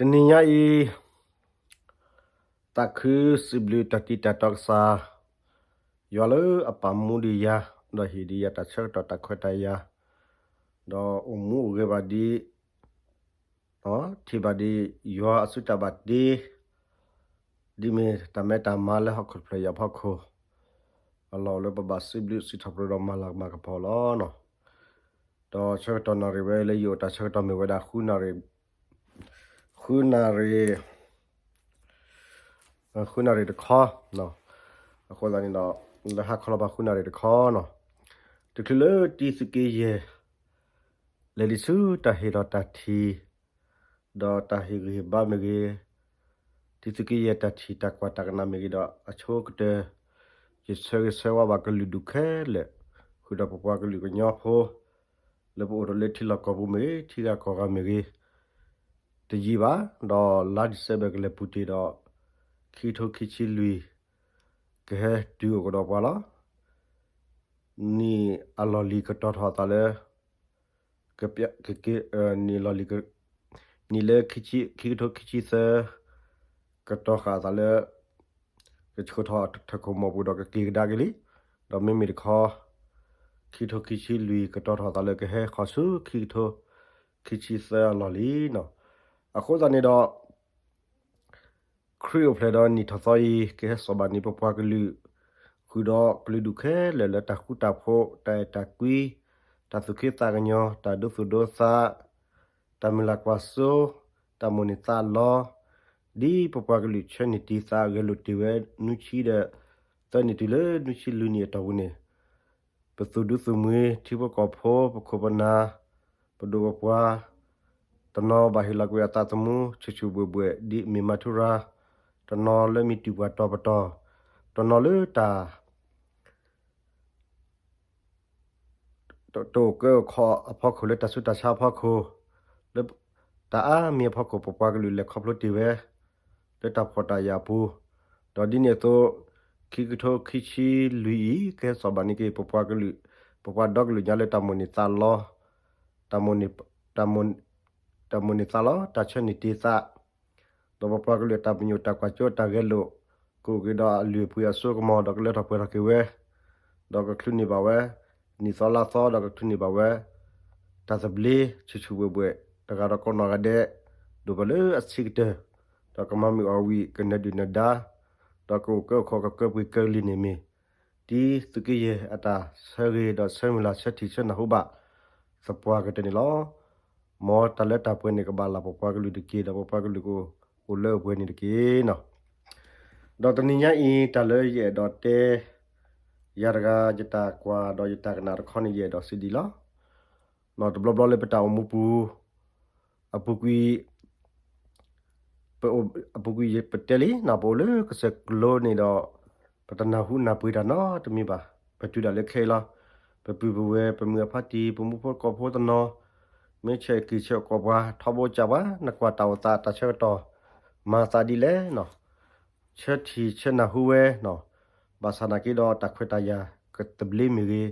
တနံၤညါအံၤ သးခုစံးဘျုးတၢ်တံၤတၢ်တီကစၢ် ယွၤလၢအပာ်မူဒံးယၤ, ဒီးဟ့ၣ်ဒံးယၤတၢ်ဆၢကတီၢ်တၢ်ခွဲးတၢ်ယာ်, ဒီးအိၣ်မူအိၣ်ဂဲၤဘၣ်ဒံး, ထံၣ်ဘၣ်ဒံးယွၤအစုတၢ်ဘၣ်တ့, ဒ်မ့ၢ်တၢ်မဲတၢ်မါလၢဟီၣ်ခိၣ်ဖျၢၣ်အံၤအဖီခိၣ်, အလီၢ်အိၣ်လၢပဘၣ်စံးဘျုးစံးထီၣ်ပတြၢၤဒီးမၤလၤကပီၤလီၤ. ဒီးဆၢကတီၢ်နၣ်ရံၣ်ဝဲလၢယအိၣ်တၢ်ဆၢကတီၢ်မ့ၢ်ဝဲဒၣ် ဃုနၣ်ရံၣ်, ဃုနၣ်ရံၣ်တခီ, အဃိသတးန့ၣ်ဒီး လၢဟါခီလီၤဘၣ်ဃုနၣ်ရံၣ်တခီနီၤ, တချုးလၢတံၤသုးက့ယဲၢ် လဲၤဒံးဆူတၢ်ဟ့ၣ်ထီၣ်တၢ်ထံၣ်, ဒီးတၢ်ဟ့ၣ်ဂံၢ်ဟ့ၣ်ဘါမ့ၢ်ဂ့ၤ, တံၤသုးက့ယဲၢ်တၢ်ထံၣ်တၢ်ကွၢ်တၢ်ကနၣ်မ့ၢ်ဂ့ၤဒီး အဆိကတၢၢ် ယဆၢဂ့ၤဆၢဝါဘၣ်ကလုာ်ဒူၣ်ခဲလၢာ်, ဃုာ်ဒီးပပှၤကလုာ်ကညီဖိ လၢပအိၣ်ထီၣ်လၢထံလီၢ်ကီၢ်ပူၤမ့ၢ်ဂ့ၤ, ထံဂၤကီၢ်ဂၤမ့ၢ်ဂ့ၤ, တယံာ်ဘၣ်, ဒီးလါ December ကလဲၤပူၤတ့ၢ်ဒီး ခံကထိခံဆံလွံၢ် ကဟဲတုၤအိၣ်ကဒီးပှၤလီၤ. နံၣ်အလီၢ်လံၤကတီၤထီၣ်အသးလၢ နံၣ်လီၢ်လံၤ, နံၣ်လၢ ခံကထိခံဆံသၢ ကတီၤဃာ်အသးလၢ ကဆှၢထီၣ်ထၢၣ်ခိၣ်မီၢ်ပူၤဒီးကက့ၤကဒါက့ၤလံ, ဒီးမ့မ့ၢ်တခီ ခံကထိခံဆံလွံၢ် ကတီၤထီၣ်အသးလၢကဟဲဃီၤဆူ ခံကထိခံဆံသၢအလီၢ်လံနီၤ. အဃိသတးန့ၣ်ဒီး ခရံာ်အိၣ်ဖျဲၣ်ဒီးနံၣ်ထီၣ်သီအံၤ ကဟဲစိာ်ဘၣ်န့ၢ်ပပှၤကလုာ်, ဃုာ်ဒီးကလုာ်ဒူၣ်ခဲလၢာ်လၢတၢ်ဃူတၢ်ဖိး, တၢ်အဲၣ်တၢ်ကွံ, တၢ်သူၣ်ခ့သးကညီၤ, တၢ်ဒိသူၣ်ဒိသး, တၢ်မုၢ်လၢ်ကွၢ်စိ, တၢ်မိၣ်န့ၢ်သးလီ, ဒ်ပပှၤကလုာ်ဆၢန့ၢ်တ့ၢ်သးဂဲၤလိာ်တ့ၢ်ဝဲ နွံဆံဒီး သၢနံၣ်တုၤလၢနွံဆံလွံၢ်နံၣ်အတီၢ်ပူၤန့ၣ် ပသုးဒူသုးမုၢ်, ထံဖိကီၢ်ဖိ, ပခိၣ်ပနၢ်, ပဒိၣ်ပပှၢ်, တနီၤဘၣ်ဟ့ၣ်လီၤကွံာ်အသးသမူ ဆူၣ်ဆူၣ်ဘှဲၣ်ဘှဲၣ် ဒ်မ့ၢ်မၤထူရၤ, တနီၤလၢမ့ၢ်တူၢ်ပှၤတီၤပတီၢ်, တနီၤလၢတၢ် တအိၣ်ကၢအိၣ်ခီအဖီခိၣ် လၢတၢ်ဆူးတၢ်ဆါအဖီခိၣ်, လၢတၢ်အါမံၤအဖီခိၣ် ပပှၤကလုာ်လဲၤခီဖျိတ့ၢ်ဝဲ လၢတၢ်ဖှီၣ်တၢ်ယာ်အပူၤ, ဒီးဒ်န့ၣ်အသိး ခံကထိခံဆံလွံၢ်အံၤ ကဟဲစိာ်ဘၣ်န့ၢ်က့ၤ ပပှၤကလုာ်, ပပှၤဒီကလုာ်ညါလၢတၢ်မိၣ်န့ၢ်သးလီ, တၢ်မိၣ်န့ၢ်, တၢ်မိၣ်န့ၢ်သးလီ, တၢ်ဆၢန့ၢ်တ့ၢ်သး ဒီးပပှၤကလုာ်အတၢ်ပညိၣ်တၢ်ကွၢ်စိတၢ်ဂဲၤလိာ် ကအိၣ်က့ၤဒီးအလုၢ်အပှ့ၤအစိကမီၤ ဒီးကလၢထီၣ်ပှဲၤထီၣ်က့ၤဝဲ, ဒီးကချုးန့ၢ်ဘၣ်ဝဲ နံၣ်သီလါသီ ဒီးကချုးန့ၢ်ဘၣ်ဝဲ တၢ်သဘျ့ဆူၣ်ဆူၣ်ဘှဲၣ်ဘှဲၣ် တဂၤဒီးကိးနီၢ်ဂၤဒဲး ဒိၣ်ပှၤလၢအဆံးကတၢၢ်, ဒီးကမၤမုာ်အီၣ်ဝံၤ ကနၢၤဒုၣ်နၢၤဒါ, ဒီးကအိၣ်ကၢအိၣ်ခီကကၢပှ့ၤကၢလံၤန့ၣ်မ့ၢ် တံၤသုးက့ယဲၢ်အတၢ်ဆၢဂ့ၤဒီးဆၢမုၢ်လၢ်ဆၢထံၣ်ဆၢနၢ်ဟူဘၣ် သပှၢ်ကတၢၢ်န့ၣ်လီၤ. မ်တၢ်လၢတၢ်ပှဲၤန့ၣ် ကဘၣ်လၢပပှၤကလုာ်တက့ၢ် ဒီးပပှၤကလုာ်ကအိၣ်လၢအပှဲၤန့ၣ်တက့ၢ်နီၤ. ဒီးတနံၤညါအံၤ တၢ်လၢယအဲၣ်ဒိးတဲ ယၤတဂၤယတၢ်ကွၢ်ဒီးယတၢ်ကနၣ်တခီန့ၣ် ယအဲၣ်ဒိးစံးဒ်လီၤ. တဘျီဘျီလၢပတၢ်အိၣ်မူပူၤ အပူၤကွံာ် ပအိၣ်အပူၤကွံာ် ပတဲလံနီၤ ပအိၣ်လၢကစၢၢ်ကလိန့ၣ်ဒီး ပတနၢ်ဟူနၢ်ပှ့ၤတၢ်နီတမံၤဘၣ်. ပတုၤဒၣ်လၢခဲအံၤလီၤ. ပပုၢ်ပဝဲၢ် ပမုၢ်အဖါတံၢ် ပမူဖိကိးဖိတနီၤ မ့ၢ်ဆဲးက့ၤဆဲးကိးပှၤ ထီဘိကၢ်ပှၤ နကွၢ်တၢ်အိၣ်သးတၢ်ဆၢကတီၢ် မၤသးဒ်လဲၣ်နီၤ ဆၢထံၣ်ဆၢနၢ်ဟူဝဲနီၤ. ဘၣ်ဆၣ်နာ်က့ဒီးတၢ်ခွဲးတၢ်ယာ် ကသဘျ့မ့ၢ်ဂ့ၤ,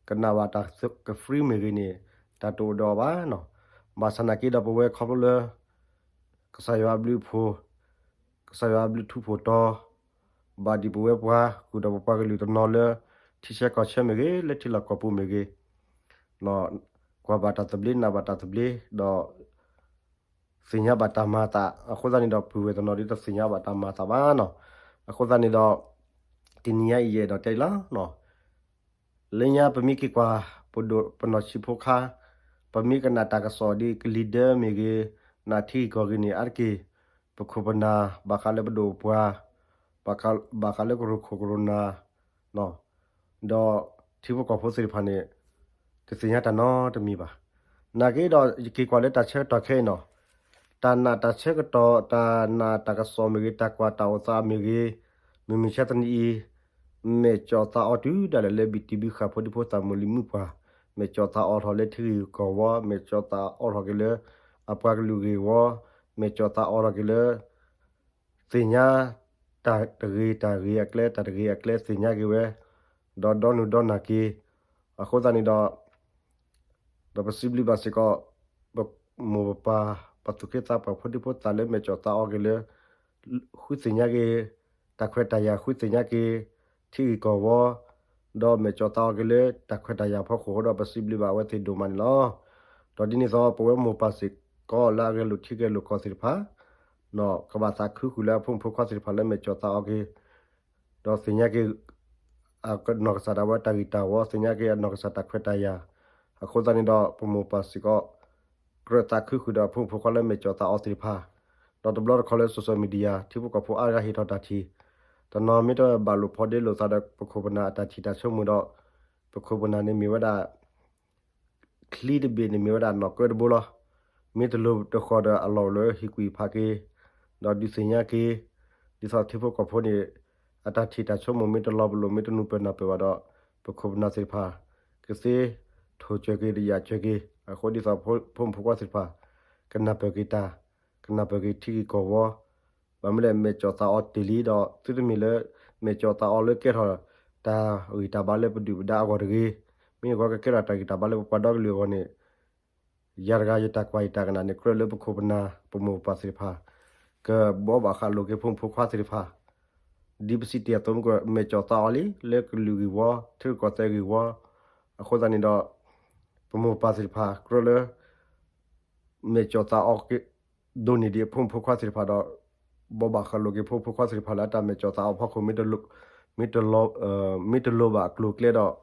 ကနၣ်ဘၣ်တၢ်က free မ့ၢ်ဂ့ၤန့ၣ် တၢ်တအိၣ်ဒီးအီၤဘၣ်နီၤ. ဘၣ်ဆၣ်နာ်က့ဒီးပဝဲခီဖျိလၢ ကစၢ်ယွၤအဘျုးအဖှိၣ်, ကစၢ်ယွၤအဘျုးထူးဖှိၣ်တီၤ ဘၣ်ဒံးပဝဲပှၤ ဃုာ်ဒီးပပှၤကလုာ်တနီၤလၢ ထံဆၢကီၢ်ဆၢမ့ၢ်ဂ့ၤ, လၢထံလီၢ်ကီၢ်ပူၤမ့ၢ်ဂ့ၤ, ကွၢ်ဘၣ်တၢ်သဘျ့ နၢ်ဘၣ်တၢ်သဘျ့ ဒီး သ့ၣ်ညါဘၣ်တၢ်မၤအသး, အဃိသတးန့ၣ်ဒီး ပုၢ်ဝဲၢ်တနီၤဒ်တသ့ၣ်ညါဘၣ်တၢ်မၤအသးဘၣ်နီၤ. အဃိသတးန့ၣ်ဒီး တနံၤညါအံၤယအဲၣ်ဒိးတဲအံၤလီၤ. လၢညါပမ့ၢ်က့ၤကွၢ် ပဒိၣ်ပနီၢ်ဆံးဖိခါ, ပမ့ၢ်ကနၣ်တၢ်ကစီၣ်ဒ်ကလံၤဒၢမ့ၢ်ဂ့ၤ, နၢ်ထံဂ့ၢ်ကီၢ်ဂ့ၢ်န့ၣ် အါတက့ၢ် ပခိၣ်ပနၢ် ဘၣ်ဃးလၢပဒိၣ်ပပှၢ်, ဘၣ်ဃးလၢကရူၢ်ခိၣ်ကရူၢ်နၢ် ဒီးထံဖိကီၢ်ဖိသ့ၣ်တဖၣ်န့ၣ် တသ့ၣ်ညါတၢ်နီတမံၤဘၣ်. နာ်က့ဒီး ယက့ၤကွၢ်လၢတၢ်ဆၢကတီၢ်ခဲအံၤနီၤ, တၢ်နာ်တၢ်ဆၢကတီၢ် တၢ်နာ်တၢ်ကစီၣ်မ့ၢ်ဂ့ၤ, တၢ်ကွၢ်တၢ်အိၣ်သးမ့ၢ်ဂ့ၤ, မုၢ်မဆါတနံၤအံၤ မဲာ်ကၠီၣ်သးအီၤတုၤဒၣ်လဲာ်လၢဘံၣ်တံၢ်ဘုဃာ်ဖိဒံဖိသၣ်မုၢ်လံၤမုၣ်ပှၢ်, မဲာ်ကၠီၣ်သးအိးထီၣ်လၢထံဂ့ၢ်ကီၢ်ဝီ, မဲာ်ကၠီၣ်သးအိးထီၣ်က့ၤလၢအပှၤကလုာ်ဂ့ၢ်ဝီ, မဲာ်ကၠီၣ်သးအိးထီၣ်က့ၤလၢ သ့ၣ်ညါ တၢ်တဂ့ၤတၢ်ဂ့ၤအကျဲ, တၢ်တဂ့ၤအကျဲ သ့ၣ်ညါက့ၤဝဲ, ဒီးဒီနုာ်ဒီနၢ်က့ၤ, အဃိသတးန့ၣ်ဒီး ဒီးပစံးဘျုးဘၣ်စ့ၢ်ကီး ပမိၢ်ပပၢ် ပှၤသူၣ်က့သးပှၢ်ဖိဒံဖိသၣ်လၢမဲာ်ကၠီၣ်သးအီက့ၤလၢ ဃုသ့ၣ်ညါက့ၤ တၢ်ခွဲးတၢ်ယာ် ဃုသ့ၣ်ညါက့ၤ ထံဂ့ၢ်ကီၢ်ဝီ ဒီးမဲာ်ကၠီၣ်သးအီက့ၤလၢတၢ်ခွဲးတၢ်ယာ်ဖီခိၣ်အဃိဒီး ပစံးဘျုးဘၣ်အဝဲသ့ၣ်ဒိၣ်မးန့ၣ်လီၤ. ဒီးဒ်န့ၣ်အသိး ပဝဲမိၢ်ပၢ်စ့ၢ်ကီးလၢအဂဲၤလိာ်ထံဂဲၤလိာ်ကီၢ်သ့ၣ်တဖၣ် ကဘၣ်သးခုဃုာ်လၢအဖိမုၣ်ဖိခွါသ့ၣ်တဖၣ်လၢမဲာ်ကၠီၣ်သးအီက့ၤ ဒီးသ့ၣ်ညါက့ၤ အနီၢ်ကစၢ်ဒၣ်ဝဲတၢ်ဂ့ၢ်တၢ်ဝီ သ့ၣ်ညါက့ၤအနီၢ်ကစၢ်တၢ်ခွဲးတၢ်ယာ် အဃိသတးန့ၣ်ဒီး ပမိၢ်ပၢ်စ့ၢ်ကီး ကြၢးသးခုဃုာ်ဒီးအဖိမုၣ်ဖိခွါလၢမဲာ်ကၠီၣ်သးအီသ့ၣ်တဖၣ် ဒီးတဘျီတခီၣ်လၢ social media ထံဖိကီၢ်ဖိအါဂၤဟ့ၣ်ထီၣ်တၢ်ထံၣ် တနီၤမ့ၢ်တဘၣ်လိာ်ဖိးဒ့လိာ်သးဒီးပခိၣ်ပနၢ်အတၢ်ထံၣ်တၢ်ဆိကမိၣ်ဒီး ပခိၣ်ပနၢ်န့ၣ်မ့ၢ်ဝဲဒၣ် ချံတဘ့ၣ်န့ၣ်မ့ၢ်ဝဲဒၣ်နီၣ်ကၢတဘိလီၤ. မ့ၢ်တလိၤတဃီၤဒီးအလီၢ်အိၣ်လၢဟ့ၣ်ကူၣ်ဟ့ၣ်ဖးက့ၤ ဒီးဒုးသ့ၣ်ညါက့ၤ ဒ်သိးထံဖိကီၢ်ဖိန့ၣ် အတၢ်ထံၣ်တၢ်ဆိကမိၣ်မ့ၢ်တလီၤပလိာ် မ့ၢ်တနူၤပၢၢ်နၢ်ပၢၢ်ဘၣ်ဒီး ပခိၣ်ပနၢ်သ့ၣ်တဖၣ် ကသ့ထိၣ်စၢၤက့ၤ တယာ်စၢၤက့ၤ အဃိဒ်သိးဖိမုၣ်ဖိခွါသ့ၣ်တဖၣ် ကနၢ်ပၢၢ်က့ၤတၢ် ကနၢ်ပၢၢ်က့ၤထံဂ့ၢ်ကီၢ်ဝီ ဘၣ်မနုၤလဲၣ် မဲာ်ကၠီၣ်သးအီတ့ၢ်လံဒီး သုတမ့ၢ်လၢ မဲာ်ကၠီၣ်သးအီလၢကဲထီၣ် တၢ်ဂံၢ်တၢ်ဘါလၢပဒုၣ်ပဒါအဂီၢ်တဂ့ၤ. မ့ၢ်န့ၣ်ကီးကကဲထီၣ်တၢ်ဂံၢ်တၢ်ဘါလၢပပှၤဒီကလုာ်အဂီၢ်န့ၣ် ယၤတဂၤယတၢ်ကွၢ်ယတၢ်ကနၣ်န့ၣ် ကြၢးလၢပခိၣ်ပနၢ် ပမိၢ်ပၢ်သ့ၣ်တဖၣ် ကဘှီဘၣ်ဃးလိာ်က့ၤဖိမုၣ်ဖိခွါသ့ၣ်တဖၣ် ဒ်ပစံးတ့ၢ်အသိးမ့ၢ်ကီး မဲာ်ကၠီၣ်သးအီလံ လၢကလုာ်ဂ့ၢ်ဝီ ထံရူၢ်ကီၢ်သဲးဂ့ၢ်ဝီ အဃိသတးန့ၣ်ဒီး ပမိၢ်ပၢ်သ့ၣ်တဖၣ် ကြၢးလၢ မဲာ်ကၠီၣ်သးအီက့ၤ ဒိၣ်န့ၢ်ဒံးအဖိမုၣ်ဖိခွါသ့ၣ်တဖၣ်ဒီး ဘှီဘၣ်ဃးလိာ်က့ၤဖိမုၣ်ဖိခွါသ့ၣ်တဖၣ်လၢအတၢ်မဲာ်ကၠီၣ်သးအီဖီခိၣ် မ့ၢ်တလိၤ မ့ၢ်တလိၤဘၣ်အကျိၤအကျဲဒီး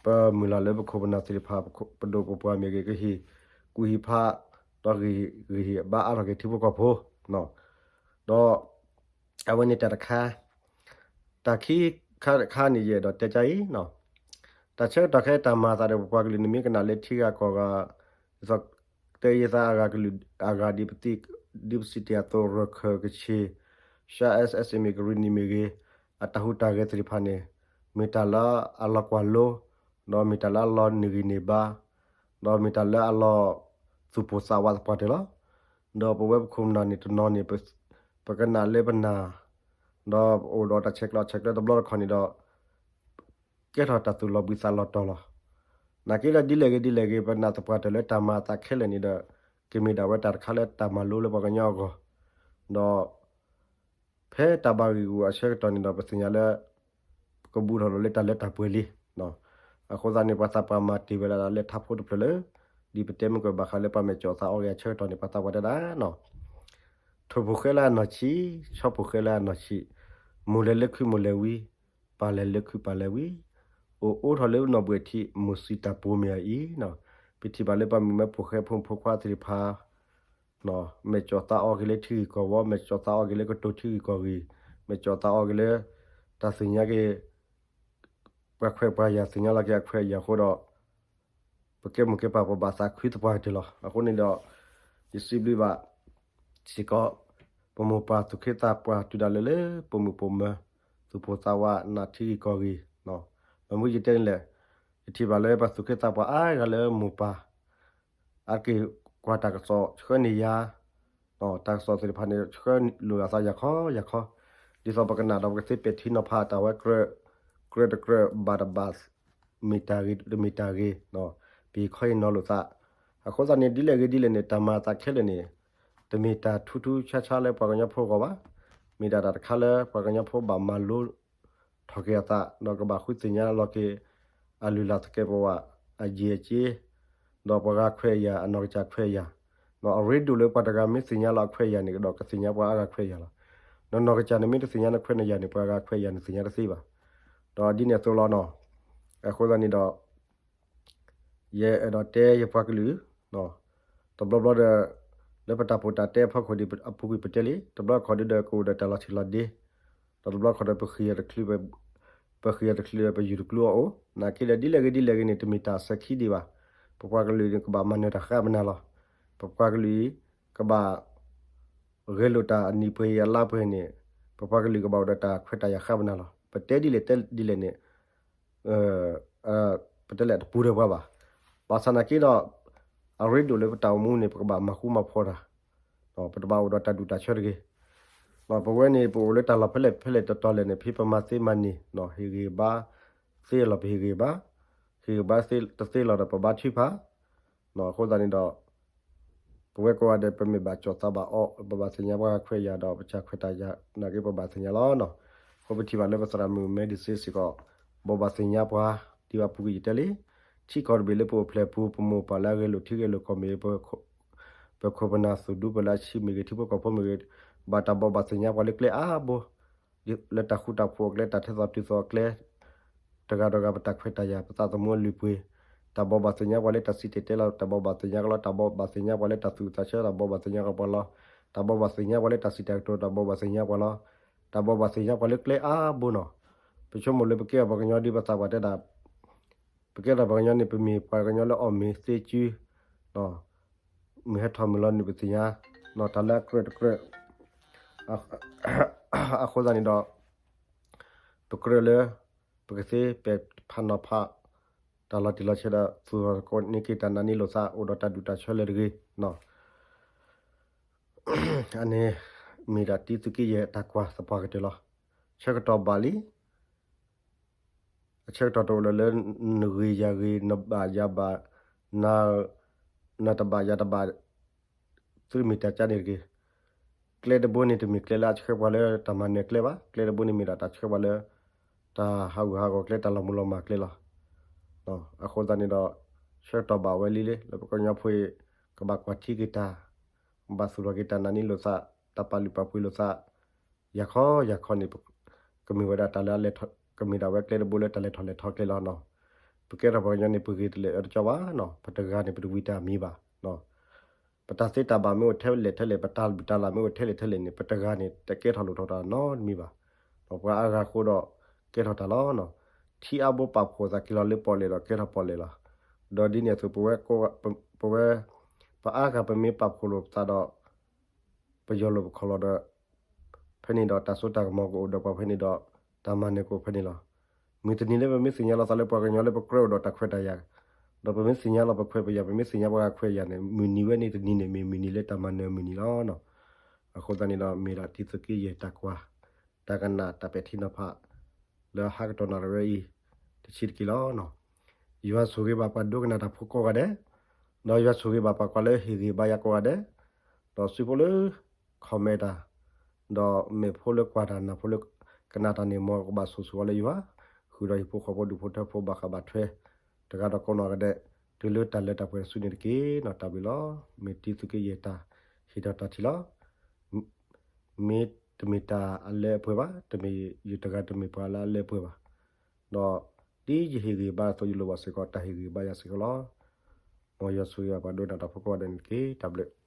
ပမုၢ်လၢ်လၢပခိၣ်ပနၢ်သ့ၣ်တဖၣ် ပဒိၣ်ပပှၢ်မ့ၢ်ဂ့ၤ ကဟ့ၣ်ကူၣ်ဟ့ၣ်ဖး ဒီးဂ့ၤဂ့ၤဟ့ၣ်ဘါအါထီၣ်က့ၤထံဖိကီၢ်ဖိ ဒီး အဝဲန့ၣ်တၢ်တခါ တၢ်ခံခါတခါန့ၣ် ယအဲၣ်ဒိးတဲကါအံၤ တၢ်ဆၢကတီၢ်ခဲအံၤတၢ်မၤအသးဒီးပပှၤကလုာ်န့ၣ် မ့ၢ်ကနၣ်လၢထံဂၤကီၢ်ဂၤ ဒ်သိး တဲယသးအဂၤကလုာ်အဂၤ ဒ်ပစံးတ့ၢ်အသိး ရခၢၣ်ကဆ့ၣ် ရှါ SSA မ့ၢ်ဂ့ၤ ကရံၣ်နံၣ်မ့ၢ်ဂ့ၤ အတၢ်ဟူးတၢ်ဂဲၤသ့ၣ်တဖၣ်န့ၣ် မ့ၢ်တၢ်လၢအလီၤကွၢ်လိ ဒီးမ့ၢ်တၢ်လၢအလီၤန့ၢ်ဂံၢ်န့ၢ်ဘါ ဒီးမ့ၢ်တၢ်လၢအလီၤသူၣ်ပိၢ်သးဝးသပှၢ်တၢၢ်လီၤ. ဒီးပဝဲပခိၣ်ပနၢ်န့ၣ်တနီၤန့ၣ် ပကနၣ်လၢပနၢ် ဒီးအိၣ်ဒီးတၢ်ဆဲးကျိးဆဲးကျၢတဘျီတခီၣ်န့ၣ်ဒီး ကဲထီၣ်တၢ်သူၣ်လီၤဘှံးသးလီၤတီၤလီၤ. နာ်က့ဒီးဒ်လဲၣ်ဂ့ၤဒ်လဲၣ်ဂ့ၤ ပနာ်သပှၢ်တၢၢ်လၢတၢ်မၤအသးခဲလၢာ်န့ၣ်ဒီး ကမ့ၢ်ဒၣ်ဝဲတၢ်တခါလၢတၢ်မၤလိလၢပှၤကညီအဂီၢ်, ဒီး ဖဲတၢ်ဘၣ်ဂံၢ်ဂူာ်အဆၢကတီၢ်န့ၣ်ဒီး ပသ့ၣ်ညါလၢ ပကဘူးထီၣ်လီၤလၢတၢ်လၢတၢ်ပှဲၤလံ. အဃိသတးန့ၣ် ပှၤသးပှၢ်မၤတ့ၢ်ဝဲဒၣ်လၢထါဖိတဖျၢၣ်လၢ ဒ်ပတဲမုၢ်ကဘၣ်ဃးလၢပှၤမဲာ်ကၠီၣ်သးအီက့ၤအဆၢကတီၢ်န့ၣ် ပှၤသးပှၢ်တဲဒၣ် ထိၣ်ဖိဃဲလၢအနီၢ်ဆံး, ဆီဖိဃဲလၢအနီၢ်ဆံး, မိၢ်လဲၤလၢခုမိၢ်လဲၤဝံၤ, ပၢ်လဲၤလၢခုပၢ်လဲၤဝံၤ, အိၣ်အိးထီၣ်လၢနီၢ်ဘှံးထံး မိၢ်စံးတၢ်ပိၤမ့ၢ်အအံၤ, ပထံၣ်ဘၣ်လၢပှၤမုၣ်မဲဖိဃဲဖိမုၣ်ဖိခွါသ့ၣ်တဖၣ် မဲာ်ကၠီၣ်သးအီက့ၤလၢထံဂ့ၢ်ကီၢ်ဝီ, မဲာ်ကၠီၣ်သးအီက့ၤလၢကတိၤထံဂ့ၢ်ကီၢ်ဂ့ၢ်, မဲာ်ကၠီၣ်သးအီက့ၤလၢ တၢ်သ့ၣ်ညါက့ၤ ပှၤခွဲးပှၤယာ် သ့ၣ်ညါလီၤက့ၤအခွဲးအယာ်အဃိဒီး ပကဲမိၢ်ကဲပၢ်ပဘၣ်သးခုသပှၢ်ကတၢၢ်လီၤ. အဃိန့ၣ်ဒီး ယစံးဘျုးဘၣ်စ့ၢ်ကီး ပမိၢ်ပၢ်သူၣ်က့သးပှၢ်တုၤဒၣ်လဲာ်လၢ ပိာ်မုၣ်ပိာ်မၢၤ သူၣ်ပိၢ်သးဝး နာ်ထံဂ့ၢ်ကီၢ်ဂ့ၢ်, ဘၣ်မနုၤယတဲန့ၣ်လဲၣ်, ယထံၣ်ဘၣ်လၢပှၤသူၣ်က့သးပှၢ်အါဂၤလၢမိၢ်ပၢ် အါတက့ၢ်ကွၢ်တၢ်ကစီၣ်ဆှၢန့ၢ်ယၤ တၢ်ကစီၣ်သ့ၣ်တဖၣ်န့ၣ် ဆှၢလိာ်အသးယၤခီယၤခီ, ဒ်သိးပကနၣ်ဒီးပကသ့ပဲာ်ထံနီၤဖးတၢ်ဝဲ ကြၢးတကြၢးဘၣ်တဘၣ် မ့ၢ်တၢ်ဂ့ၤတမ့ၢ်တၢ်ဂ့ၤ, ပဟ့ၣ်ခီဟ့ၣ်နီၤလိာ်သး, အဃိသတးန့ၣ် ဒ်လဲၣ်ဂ့ၤဒ်လဲၣ်န့ၣ် တၢ်မၤအသးခဲလၢာ်န့ၣ် တမ့ၢ်တၢ်ထူးထူးဆါဆါလၢပှၤကညီဖိအဂီၢ်ဘၣ်, မ့ၢ်ဒၣ်တၢ်တခါလၢပှၤကညီဖိဘၣ်မၤလိ ထီၣ်က့ၤအသး ဒီးကဘၣ်ဃုသ့ၣ်ညါလီၤက့ၤ အလုၢ်အလၢ်သကဲးပဝး အယံၤအက့ ဒီးပှၤဂၤခွဲးအယာ် အနီၢ်ကစၢ်ခွဲးအယာ်, အရ့ဒိၣ်လၢပှၤတဂၤမ့ၢ်သ့ၣ်ညါလီၤအခွဲးအယာ်န့ၣ် ကဒီးကသ့ၣ်ညါပှၤအါဂၤခွဲးအယာ်လီၤ. နီၢ်နီၢ်ကစၢ်န့ၣ်မ့ၢ်တသ့ၣ်ညါနခွဲးနယာ်န့ၣ် ပှၤဂၤခွဲးအယာ်န့ၣ်သ့ၣ်ညါတသ့ဘၣ်. ဒီးဒ်န့ၣ်အသိးလီၤနီၤ. အဃိသတးန့ၣ်ဒီး ယအဲၣ်ဒိးတဲယပှၤကလုာ် တဘျီဘျီဒီး လၢပတၢ်ပီးတၢ်တဲအဖီခိၣ်ဒီး အပူၤကွံာ်ပတဲလံ, တဘျီခီဒုဒီးကအိၣ်ဒီးတၢ်လီၤဆံးလီၤဒ့, ဒီးတဘျီခီဒီးပဃ့ၢ်အီၤတချုး ပဃ့ၢ်အီၤတချုးဒီးပယူၢ်တကျိၤအီၤအိၣ်, နာ်က့ဒီးဒ်လဲၣ်ဂ့ၤဒ်လဲၣ်ဂ့ၤန့ၣ် တမ့ၢ်တၢ်အစဲၤခံဒံးဘၣ်. ပပှၤကလုာ်န့ၣ် ကဘၣ်မၤနၢၤတၢ်ဃၣ်ပနၢ်လီၤ. ပပှၤကလုာ်အံၤ ကဘၣ် ဂဲၤလိာ်တၢ်အနံၣ်ပှဲၤအံၤအလါပှဲၤန့ၣ် ပပှၤကလုာ်ကဘၣ်အိၣ်ဒီးတၢ်ခွဲးတၢ်ယာ်ဃၣ်ပနၢ်လီၤ. ပတဲဒ်လဲၣ်တဲဒ်လဲၣ်န့ၣ် ပတဲလဲၣ်တပူၤဒီးပှၤဘၣ်. ဘၣ်ဆၣ်နာ်က့ဒီး အရ့ဒိၣ်လၢပတၢ်အိၣ်မူန့ၣ် ပကဘၣ်မၤဃူမၤဖိးတၢ်, ပတဘၣ်အိၣ်ဒီးတၢ်ဒူၣ်တၢ်ဆၢတဂ့ၤ. ပဝဲန့ၣ် ပအိၣ်လၢတၢ်လီၢ်ဖဲလဲၣ်ဖဲလဲၣ်တီၤတီၤလဲၣ်န့ၣ် ဖဲပမၤသ့မၤန့ၢ် ဟ့ၣ်ဂံၢ်ဘါသ့လီၤ ပဟ့ၣ်ဂံၢ်ဘါ, ဟ့ၣ်ဂံၢ်ဘါတသ့လီၤဒီးပဘါထုကဖၣ်. အဃိသတးန့ၣ်ဒီး ပဝဲကိးဂၤဒဲး ပမ့ၢ်ဘၣ်ကၠီၣ်သးဘၣ်အီၣ် ပဘၣ်သ့ၣ်ညါပှၤဂၤခွဲးယာ်ဒီး ပစၢ်ခွဲးတၢ်ယာ်နာ်က့ ပဘၣ်သ့ၣ်ညါလီၤနီၤ. အဃိပထံၣ်ဘၣ်လၢပသရၣ်မုၣ်မဲဒံးစ့စ့ၢ်ကီး ဘိးဘၣ်သ့ၣ်ညါပှၤ ဒ်ဘၣ်ပူၤကွံာ်ယတဲလံ, ထံကီၢ်တဘ့ၣ်လၢပအိၣ်ဖျဲၣ်ပူၤ ပမိၢ်ပၢ်လၢအဂဲၤလိာ်ထံဂဲၤလိာ်ကီၢ်မ့ၢ်ဂ့ၤ ပခိၣ်ပနၢ်သူၣ်ဒူပလၢအဆံးမ့ၢ်ဂ့ၤ ထံဖိကီၢ်ဖိမ့ၢ်ဂ့ၤ ဘၣ်တၢ်ဘိးဘၣ်သ့ၣ်ညါပှၤလၢကျဲအါဘိ လၢတၢ်ဃူတၢ်ဖိးအကျဲ တၢ်ထဲသိးတုၤသိးအကျဲ တဂၤဒီးဂၤ ပတၢ်ခွဲးတၢ်ယာ် ပသးသမူအလုၢ်အပှ့ၤ, တၢ်ဘိးဘၣ်သ့ၣ်ညါပှၤလၢတၢ်စံၣ်တဲၤတဲလီၤ တၢ်ဘိးဘၣ်သ့ၣ်ညါကလီ တၢ်ဘိးဘၣ်သ့ၣ်ညါပှၤလၢတၢ်သူၣ်ဝံၣ်သးဆၢ တၢ်ဘိးဘၣ်သ့ၣ်ညါပှၤလီၤ. တၢ်ဘိးဘၣ်သ့ၣ်ညါပှၤလၢတၢ်စံးတၢ်ကတိၤ တၢ်ဘိးဘၣ်သ့ၣ်ညါပှၤလီၤ. တၢ်ဘိးဘၣ်သ့ၣ်ညါပှၤလၢကျဲအါဘိနီၤ. ပဆိကမိၣ်လၢပကဲအီၤပှၤကညီဒ်ပသးပှၢ်တဲဒၣ် ပကဲထီၣ်ပှၤကညီန့ၣ် ပမ့ၢ်ပှၤကညီလၢအီၣ်မ့ၤသ့စု မုၢ်ဟဲထီၣ်မုၢ်လီၤန့ၣ် ပသ့ၣ်ညါ တၢ်လၢအကြၢးတကြၢး အဃိသတးန့ၣ်ဒီး ပကြၢးလၢ ပကသ့ပဲာ်ဖးနီၤဖး တၢ်လီၤတံၢ်လီၤဆဲးဒီး သူၣ်ထီၣ်ကိးန့ၢ်က့ၤတၢ်နာ်န့ၢ်လိာ်သး အိၣ်ဒီးတၢ်ဒူၣ်တၢ်ဆၢလၢတဂ့ၤ အန့ၣ် မ့ၢ်ဒၣ်တံသုးက့ယဲၢ်တၢ်ကွၢ်သပှၢ်ကတၢၢ်လီၤ. ဆၢကတီၢ်ဘၣ်လံ အဆၢကတီၢ်တအိၣ်လၢၤလၢ နဂ့ၤယၤဂ့ၤ နဘၣ်ယၤဘၣ် နတဘၣ်ယၤတဘၣ် သုမ့ၢ်တၢ်ကါန့ၣ်တဂ့ၤ. ကျဲတဘိန့ၣ် တမ့ၢ်ကျဲလၢအဆှၢပှၤလၢတၢ်မၤနၢၤကျဲဘၣ်. ကျဲတဘိန့ၣ်မ့ၢ်ဒၣ်တၢ်ဆှၢပှၤလၢ တၢ်ဟးဂူာ်ဟးဂီၤကျဲ တၢ်လီၤမုၢ်လီၤမၢ်ကျဲလီၤ. အဃိသတးန့ၣ်ဒီး ဆၢကတီၢ်ဘၣ်ဝဲလံလံ လၢပကညီဖိအံၤ ကဘၣ်ကွၢ်ထံက့ၤတၢ် ဘၣ်သူၣ်ထီၣ်က့ၤတၢ်နာ်န့ၢ်လိာ်သး တၢ်ပာ်လုၢ်ပာ်ပှ့ၤလိာ်သး ယၤခီယၤခီန့ၣ် ကမ့ၢ်ဝဲဒၣ်တၢ်လၢအလဲၤထီၣ် ကမ့ၢ်ဒၣ်ဝဲကျဲတဘိလၢတၢ်လဲၤထီၣ်လဲၤထီကျဲလီၤနီၤ. ပကဲထီၣ်ပှၤကညီန့ၣ် ပဂ့ၤတလဲၤအၢတကၠီဘၣ်နီၤ. ပတဂၤန့ၣ် ပတဝံၤတၢ်မံၤဘၣ်နီၤ. ပတၢ်သ့တၢ်ဘၣ်မ့ၢ်အိၣ်ထဲလဲၣ်ထဲလဲၣ် ပတၢ်ဘူၣ်တၢ်လၢ်မ့ၢ်အိၣ်ထဲလဲၣ်ထဲလဲၣ်န့ၣ် ပတဂၤန့ၣ် တကဲထီၣ်လိၣ်ထီၣ်တၢ်နီတမံၤဘၣ်. ဒီးပှၤအါဂၤအဃိဒီး ကဲထီၣ်တၢ်လီၤနီၤ. ထံအါဘိပာ်ဖှိၣ်သးက့ၤလီၤလၢပီၣ်လဲၣ်ဒီး ကဲထီၣ်ပီၣ်လဲၣ်လီၤ. ဒီးဒ်န့ၣ်အသိး ပဝဲ ပဝဲ ပအါဂၤပမ့ၢ်ပာ်ဖှိၣ်လိာ်ပသးဒီး ပယီၤလိာ်ပခီၣ်လီၤဒီး ဖဲန့ၣ်ဒီးတၢ်စိတၢ်ကမီၤကအိၣ်ဒီးပှၤဖဲန့ၣ်ဒီး တၢ်မၤနၢၤကအိၣ်ဖဲန့ၣ်လီၤ. မုၢ်တနံၤလၢပမ့ၢ်သ့ၣ်ညါလီၤသးလၢပှၤကညီလၢပကြၢးအိၣ်ဒီးတၢ်ခွဲးတၢ်ယာ် ဒီးပမ့ၢ်သ့ၣ်ညါလီၤပခွဲးပယာ် ပမ့ၢ်သ့ၣ်ညါပှၤဂၤခွဲးယာ်န့ၣ် မုၢ်နံၤဝဲန့ၣ်တနံၤန့ၣ် မ့ၢ်မုၢ်နံၤလၢတၢ်မၤနၢၤမုၢ်နံၤလီၤ. အဃိသတးန့ၣ်ဒီး မ့ၢ်ဒၣ်တံသုးက့ယဲၢ်တၢ်ကွၢ် တၢ်ကနၣ်တၢ်ပဲာ်ထံနီၤဖး လၢဟါကတီၢ်နၣ်ရံၣ်ဝဲအံၤ တဆံးတက့ၢ်လီၤ. ယွၤဆိၣ်ဂ့ၤဘၣ်ပှၤဒိကနၣ်တၢ်ဖိကိးဂၤဒဲး, ဒီးယွၤဆိၣ်ဂ့ၤဘၣ်ပှၤကွၢ်လၢဟ့ၣ်ဂ့ၤဘါယၤကိးဂၤဒဲး, ဒီးစုဖိလၢ comment တၢ်, ဒီးမ့ၢ်ဖိလၢကွၢ်တၢ်နၢ်ဖိလၢကနၣ်တၢ်န့ၣ် မ်ကဘၣ်ဆိၣ်ဂ့ၤအီၤလၢယွၤ, ဃုာ်ဒီးဟံၣ်ဖိဃီဖိဒူၣ်ဖိထၢဖိဘၣ်ဃးဘၣ်ထွဲ တဂၤဒီးကိးနီၢ်ဂၤဒဲး, တုၤလၢတၢ်လၢတၢ်ပှဲၤတစုန့ၣ်တက့ၢ်. တၢ်ဘျုးလီၤ. မ့ၢ်တံသုးက့ယဲၢ်တၢ်ဟ့ၣ်ထီၣ်တၢ်ထံၣ်လီၤ. မ့ၢ်တမ့ၢ်တၢ်အလၢအပှဲၤဘၣ်, တမ့ၢ်ယတဂၤတမ့ၢ်ပှၤလၢအလၢအပှဲၤဘၣ်. ဒီးဒ်ယဟ့ၣ်ဂ့ၤဘါအသိး ယလိၣ်ဘၣ်စ့ၢ်ကီး တၢ်ဟ့ၣ်ဂ့ၤဘါယၤစ့ၢ်ကီးလီၤ. မ်ယွၤဆိၣ်ဂ့ၤဘၣ်ပှၤဒိကနၣ်တၢ်ဖိကိးဂၤဒဲးန့ၣ်တက့ၢ်. တၢ်ဘျုး